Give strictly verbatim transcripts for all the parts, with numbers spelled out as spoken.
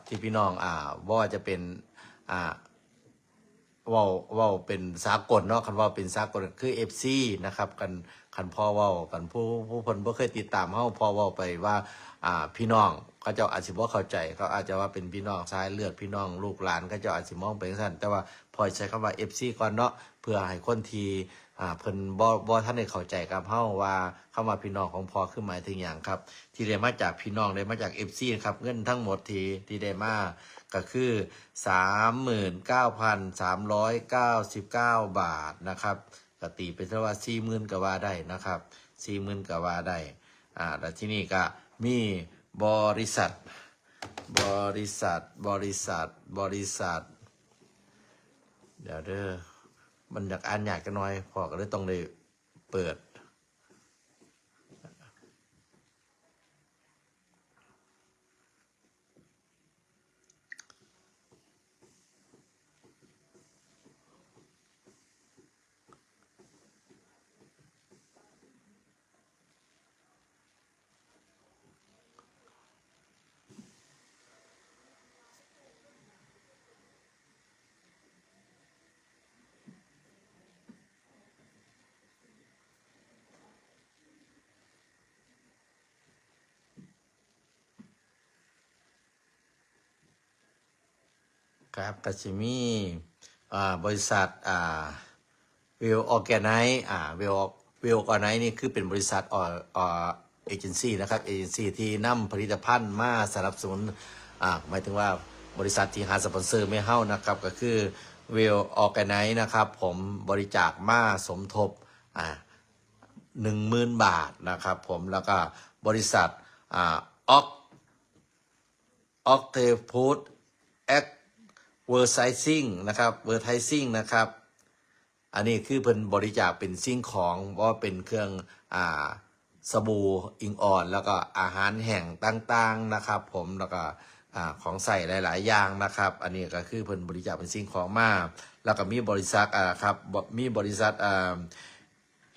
ที่พี่น้อง อ่า บ่ว่าจะเป็น อ่า เว้า เว้าเป็นสากลเนาะ คันเว้าเป็นสากลคือ เอฟซี นะครับ คัน คันพ่อเว้า คันผู้ ผู้เพิ่นบ่เคยติดตามเฮา พ่อเว้าไปว่า อ่า พี่น้อง เขาเจ้าอาจสิบ่เข้าใจ เขาอาจจะว่าเป็นพี่น้องสายเลือด พี่น้องลูกหลาน เขาเจ้าอาจสิมองไปจั่งซั้น แต่ว่าพ่อใช้คำว่า เอฟซี ก่อนเนาะ เพื่อให้คนที่ อ่า เพิ่นบ่ บ่ทันได้เข้าใจกับเฮาว่าคำว่าพี่น้องของพ่อคือหมายถึงหยังครับ ที่ได้มาจากพี่น้อง ได้มาจาก เอฟซี ครับ เงินทั้งหมดที่ ที่ได้มาก็คือ สามหมื่นเก้าพันสามร้อยเก้าสิบเก้าบาทนะครับ ก็ตีเป็นซะว่า สี่หมื่น ก็ว่าได้นะครับ สี่หมื่น ก็ว่าได้ อ่า แล้วทีนี้ก็มีบริษัท บริษัท บริษัท บริษัท เดี๋ยวเด้อ มันอยากอ่านยากจักหน่อย พ่อก็เลยต้องได้เปิด ครับ ก็สิมี อ่า บริษัท อ่า Well Organized อ่า Well Well Organized นี่คือเป็นบริษัท อ- อ่า เอเจนซี่นะครับ เอเจนซี่ที่นำผลิตภัณฑ์มาสนับสนุน อ่า หมายถึงว่าบริษัทที่หาสปอนเซอร์มาให้เฮานะครับ ก็คือ Well Organized นะครับ ผมบริจาคมาสมทบ อ่า หนึ่งหมื่นบาทนะครับ ผม แล้วก็บริษัท อ่า Oc Octopus Advertising นะครับ Advertising นะครับ อันนี้คือเพิ่นบริจาคเป็นสิ่งของ บ่ว่าเป็นเครื่อง อ่า สบู่อิงอ่อน แล้วก็อาหารแห้งต่างๆนะครับ ผม แล้วก็ อ่า ของใช้หลายๆอย่างนะครับ อันนี้ก็คือเพิ่นบริจาคเป็นสิ่งของมา แล้วก็มีบริษัท อ่า ครับ บ- มีบริษัท อ่า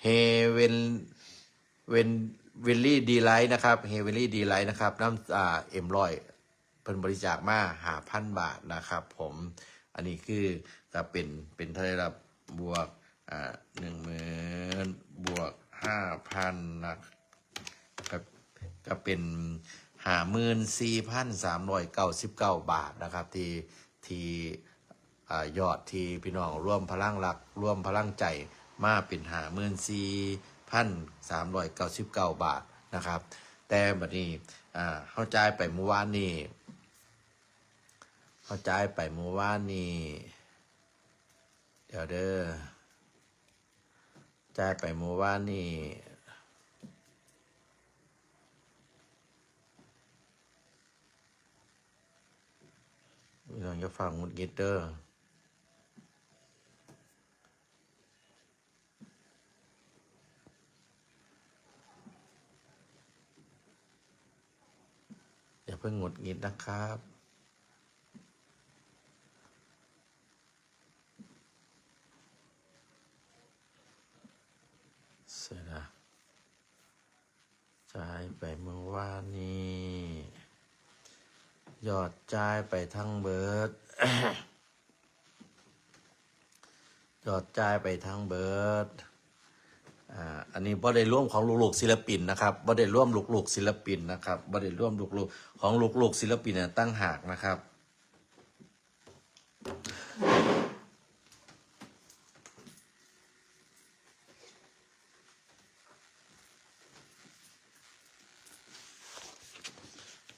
Heaven- Heavenly Delight นะครับ Heavenly Delight นะครับ น้ำ อ่า เอ็มร้อย เพิ่นบริจาคมาห้าพันบาทนะครับ ผม อันนี้คือก็เป็น เป็นเท่าไหร่ละ บวก อ่า หนึ่งหมื่น บวก ห้าพัน นะ ครับ ก็เป็น ห้าหมื่นสี่พันสามร้อยเก้าสิบเก้าบาทนะครับ ที่ ที่ อ่า ยอดที่พี่น้องรวมพลังรัก รวมพลังใจมาเป็น ห้าหมื่นสี่พันสามร้อยเก้าสิบเก้าบาทนะครับ แต่บัดนี้ อ่า เฮาจ่ายไปเมื่อวานนี้ เฮาจ่ายไปเมื่อวานนี้ เดี๋ยวเด้อ จ่ายไปเมื่อวานนี้ พี่น้องอย่าฟ้าวหงุดหงิดเด้อ อย่าเพิ่งหงุดหงิดนะครับ เสียดาย จ่ายไปเมื่อวานนี้ ยอดจ่ายไปทั้งเบิด ยอดจ่ายไปทั้งเบิด อ่า อันนี้บ่ได้รวมของลูกๆศิลปินนะครับ บ่ได้รวมลูกๆศิลปินนะครับ บ่ได้รวมลูกๆ ของลูกๆศิลปินน่ะต่างหากนะครับ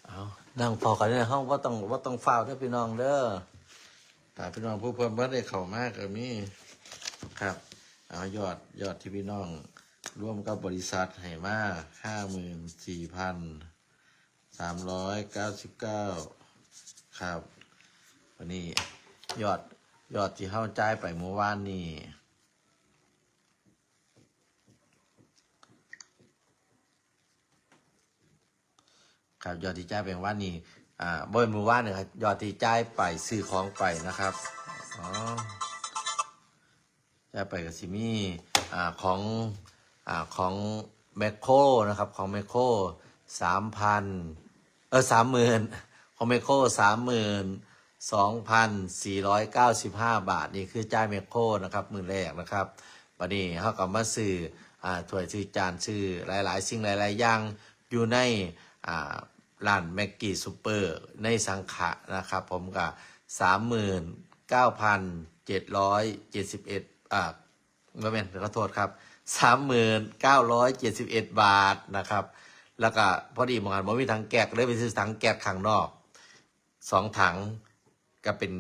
เอา นั่งเฝ้ากันเนี่ย เฮาบ่ต้อง บ่ต้องฟ้าวเด้อพี่น้องเด้อ ถ้าพี่น้องผู้เพิ่นบ่ได้เข้ามาก็มี ครับ เอา ยอด ยอดที่พี่น้องรวมกับบริษัทให้มา ห้าหมื่นสี่พันสามร้อยเก้าสิบเก้า ครับ อันนี้ยอด ยอดที่เฮาจ่ายไปเมื่อวานนี้ ครับ ยอดที่จ่ายไปเมื่อวานนี้ อ่า บ่แม่นเมื่อวานนะครับ ยอดที่จ่ายไปซื้อของไปนะครับ อ๋อ จ่ายไปก็สิมี อ่า ของ อ่า ของแมคโครนะครับ ของแมคโคร สามพัน เออ สามหมื่น ข อเมโค สามหมื่นสองพันสี่ร้อยเก้าสิบห้าบาท นี่คือจ่ายแมคโครนะครับ มื้อแรกนะครับ บัดนี้เฮาก็มาซื้อ อ่า ถ้วยซื้อจานซื้อหลายๆ สิ่งหลายๆ อย่างอยู่ใน อ่า ร้านแม็กกี้ซูเปอร์ในสังขะนะครับ ผมก็ สามหมื่นเก้าพันเจ็ดร้อยเจ็ดสิบเอ็ด อ่า บ่แม่น ขอโทษครับ สามหมื่นเก้าร้อยเจ็ดสิบเอ็ดบาทนะครับ แล้วก็พอดีหม่องหั้นบ่มีถังแก๊ส เลยไปซื้อถังแก๊สข้างนอก สองถัง ก็เป็น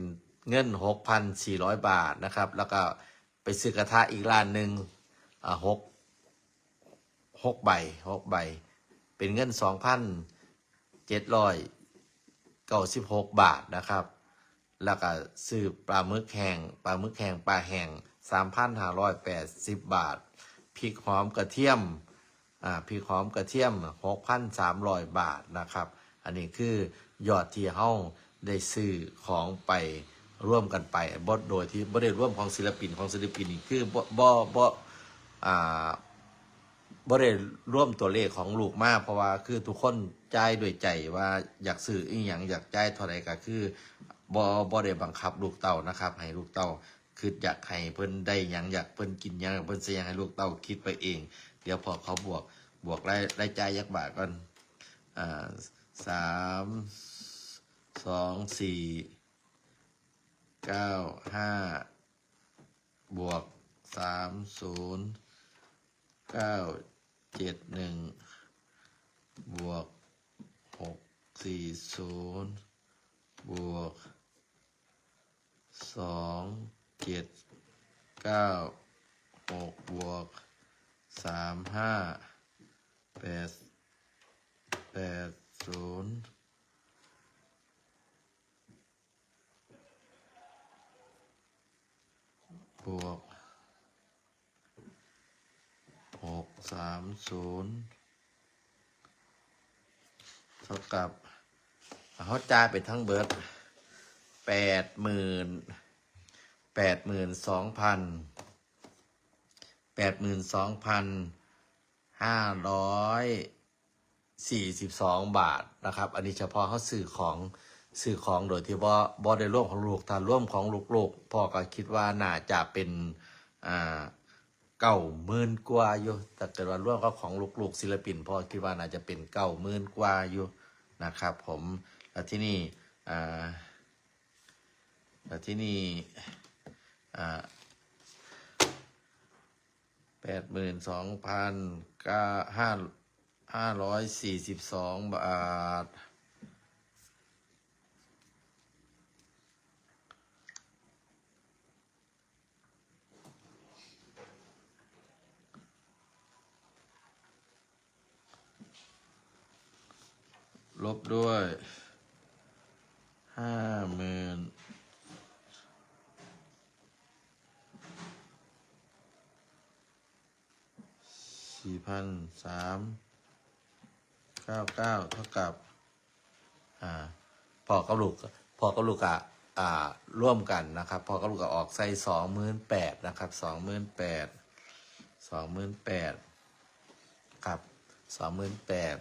เงิน หกพันสี่ร้อยบาทนะครับ แล้วก็ไปซื้อกระทะอีกร้านหนึ่ง อ่า หก หกใบ หกใบ เป็นเงิน สองพันเจ็ดร้อยเก้าสิบหกบาทนะครับ แล้วก็ซื้อปลาหมึกแห้ง ปลาหมึกแห้ง ปลาแห้ง สามพันห้าร้อยแปดสิบบาท พริกหอมกระเทียม อ่า พริกหอมกระเทียม หกพันสามร้อยบาทนะครับ อันนี้คือยอดที่เฮาได้ซื้อของไปร่วมกันไป บ่ โดยที่บ่ได้รวมของศิลปิน ของศิลปินนี่คือบ่ บ่ บ่ อ่า บ่ได้รวมตัวเลขของลูกมา เพราะว่าคือทุกคนจ่ายด้วยใจว่าอยากซื้ออีหยัง อยากจ่ายเท่าใดก็คือบ่ บ่ได้บังคับลูกเต้านะครับ ให้ลูกเต้าคิดอยากให้เพิ่นได้หยัง อยากเพิ่นกินหยัง เพิ่นซื้อหยัง ให้ลูกเต้าคิดไปเอง เดี๋ยวพ่อขอบวก บวกราย รายจ่ายจักบาทก่อน อ่า สาม สอง สี่ เก้า ห้า บวก สาม ศูนย์ เก้า เจ็ด หนึ่ง บวก หก สี่ ศูนย์ บวก สอง เจ็ด เก้า หก บวก สาม ห้า แปด แปด ศูนย์ บวก หก สาม ศูนย์ เท่ากับ เฮาจ่ายไปทั้งเบิด แปดหมื่น แปดหมื่นสองพัน แปดหมื่นสองพันห้าร้อยสี่สิบสองบาทนะครับ อันนี้เฉพาะเฮาซื้อของ ซื้อของโดยที่บ่ บ่ได้รวมของลูก ถ้ารวมของลูกๆ พ่อก็คิดว่าน่าจะเป็น อ่า เก้าหมื่นกว่าอยู่ ถ้าเกิดว่ารวมกับของลูกๆ ศิลปิน พ่อคิดว่าน่าจะเป็นเก้าหมื่นกว่าอยู่นะครับผม แล้วที่นี่ อ่า แล้วที่นี่ อ่า แปดหมื่นสองพันเก้า ห้า ห้าร้อยสี่สิบสองบาท ลบด้วย ห้าหมื่น สี่พันสามเก้าเก้า เท่ากับ อ่า พ่อกับลูก พ่อกับลูกก็ อ่า ร่วมกันนะครับ พ่อกับลูกก็ออกใส่ สองหมื่นแปดนะครับ สองหมื่นแปด สองหมื่นแปด ครับ สองหมื่นแปด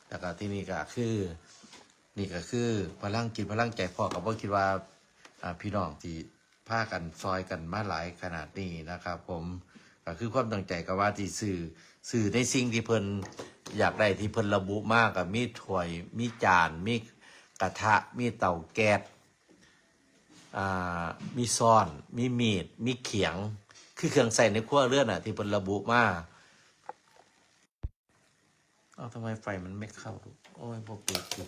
แล้วก็ที่นี่ก็คือ นี่ก็คือพลังจิตพลังใจ พ่อก็บ่คิดว่า อ่า พี่น้องที่พากันซอยกันมาหลายขนาดนี้นะครับผม ก็คือความตั้งใจก็ว่าที่ซื้อ ซื้อในสิ่งที่เพิ่นอยากได้ ที่เพิ่นระบุมา ก็มีถ้วย มีจาน มีกระทะ มีเตาแก๊ส อ่า มีซ้อน มีมีด มีเขียง คือเครื่องใช้ในครัวเรือนน่ะ ที่เพิ่นระบุมา เอ้า ทำไมไฟมันไม่เข้าลูก โอ้ย บ่เปิดสิ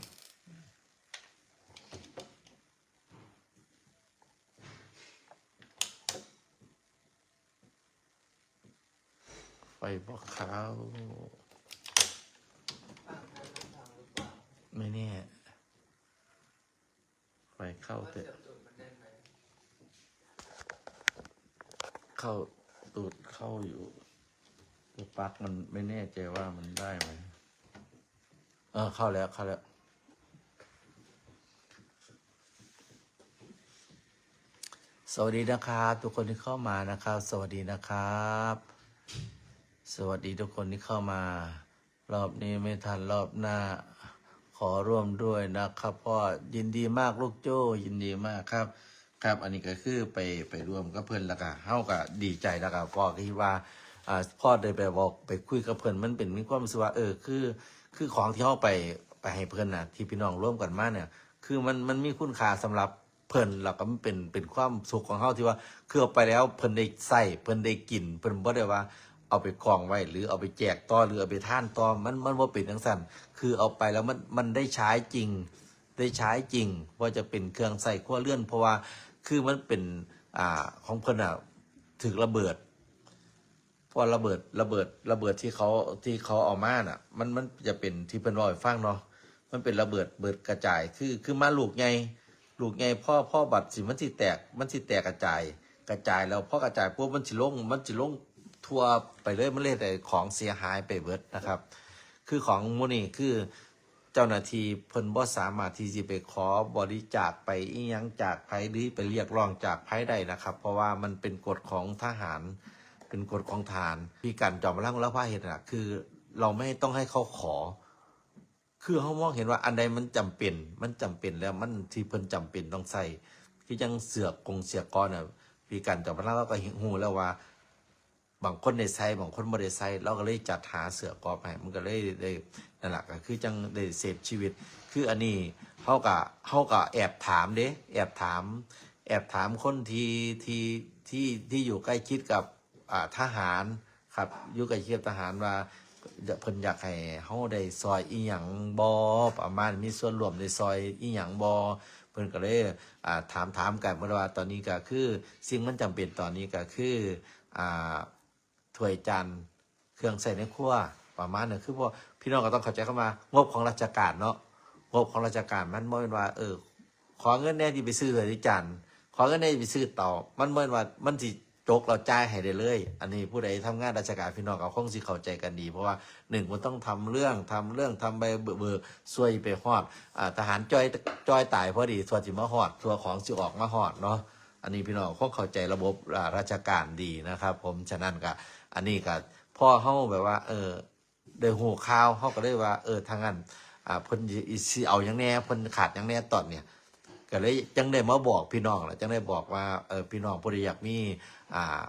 ไฟบ่เข้า ไม่แน่ ไฟเข้าแต่ เข้า ตูดเข้าอยู่ แต่ปลั๊กมันไม่แน่ใจว่ามันได้ไหม เออ เข้าแล้ว เข้าแล้ว สวัสดีนะครับ ทุกคนที่เข้ามานะครับ สวัสดีนะครับ สวัสดีทุกคนที่เข้ามา รอบนี้ไม่ทัน รอบหน้า ขอร่วมด้วยนะครับพ่อ ยินดีมากลูกโจ้ ยินดีมากครับ ครับ อันนี้ก็คือไปไปร่วมกับเพิ่น แล้วก็เฮาก็ดีใจ แล้วก็พ่อก็คิดว่า อ่าพ่อได้ไปบอกไปคุยกับเพิ่น มันเป็นมีความรู้สึกว่า เออ คือ คือของที่เฮาไปไปให้เพิ่นน่ะ ที่พี่น้องร่วมกันมาเนี่ย คือมันมันมีคุณค่าสำหรับเพิ่น แล้วก็มันเป็นเป็นความสุขของเฮาที่ว่า คือเอาไปแล้วเพิ่นได้ใช้ เพิ่นได้กิน เพิ่นบ่ได้ว่าเอาไปกองไว้ หรือเอาไปแจกต่อ หรือเอาไปทานต่อ มันมันบ่เป็นจั่งซั้น คือเอาไปแล้วมันมันได้ใช้จริง ได้ใช้จริง ว่าจะเป็นเครื่องใช้ครัวเรือน เพราะว่าคือมันเป็น อ่า ของเพิ่นน่ะ ถืกระเบิด เพราะระเบิดระเบิดระเบิดที่เขาที่เขาเอามาน่ะ มันมันจะเป็นที่เพิ่นเล่าให้ฟังเนาะ มันเป็นระเบิดเบิดกระจาย คือคือมาลูกใหญ่ ลูกใหญ่ พอพอบัดสิมันสิแตก มันสิแตกกระจาย กระจายแล้วพอกระจายปุ๊บมันสิลง มันสิลงทั่วไปเลย มันเลยแต่ของเสียหายไปเบิดนะครับ คือของหมู่นี้คือเจ้าหน้าที่เพิ่นบ่สามารถที่สิไปขอบริจาคไปอิหยังจากไผ หรือไปเรียกร้องจากไผได้นะครับ เพราะว่ามันเป็นกฎของทหาร เป็นกฎของทหาร ที่การจอมพลังลาวพาเฮ็ดน่ะ คือเราไม่ต้องให้เขาขอ คือเฮามองเห็นว่าอันใดมันจำเป็น มันจำเป็นแล้ว มันที่เพิ่นจำเป็นต้องใช้ คือจั่งเสื้อกงเสื้อกอน่ะ พี่กันจอมพลังลาวก็ฮู้แล้วว่า บางคนได้ใช้ บางคนบ่ได้ใช้ ลาวก็เลยจัดหาเสื้อกอไปให้ มันก็เลยได้ นั่นล่ะ ก็คือจั่งได้เซฟชีวิต คืออันนี้เฮาก็ เฮาก็แอบถามเด้ แอบถาม แอบถามคนที่ ที่ ที่ ที่อยู่ใกล้ชิดกับ อ่า ทหารครับ อยู่ใกล้ชิดกับทหารว่า เพิ่นอยากให้เฮาได้ซ่อยอิหยังบ่ ประมาณมีส่วนร่วมได้ซ่อยอิหยังบ่ เพิ่นก็เลย อ่า ถาม ถามกัน เพิ่นว่าตอนนี้ก็คือ สิ่งมันจำเป็นตอนนี้ก็คือ อ่า ถ้วยจาน เครื่องใช้ในครัว ประมาณนั้น คือพวกพี่น้องก็ต้องเข้าใจคำว่างบของราชการเนาะ งบของราชการมันบ่แม่นว่า เออ ขอเงินแหน่สิไปซื้อถ้วยซื้อจาน ขอเงินแหน่สิไปซื้อเตา มันบ่แม่นว่ามันสิจกแล้วจ่ายให้ได้เลย อันนี้ผู้ใดทำงานราชการพี่น้องก็คงสิเข้าใจกันดี เพราะว่าหนึ่งมันต้องทำเรื่อง ทำเรื่อง ทำใบเบิก เบิก ซ่อยไปฮอด อ่า ทหารจ่อย จ่อยตายพอดี ซั่วสิมาฮอด ซั่วของสิออกมาฮอดเนาะ อันนี้พี่น้องคงเข้าใจระบบ อ่า ราชการดีนะครับผม ฉะนั้นก็ อันนี้ก็พอเฮาแบบว่า เออ ได้ฮู้ข่าว เฮาก็เลยว่า เออ ถ้างั้น อ่า เพิ่นสิ สิเอาหยังแหน่ เพิ่นขาดหยังแหน่ตอนเนี้ย ก็เลยจั่งได้มาบอกพี่น้องล่ะ จั่งได้บอกว่า เออ พี่น้องผู้ใดอยากมี อ่า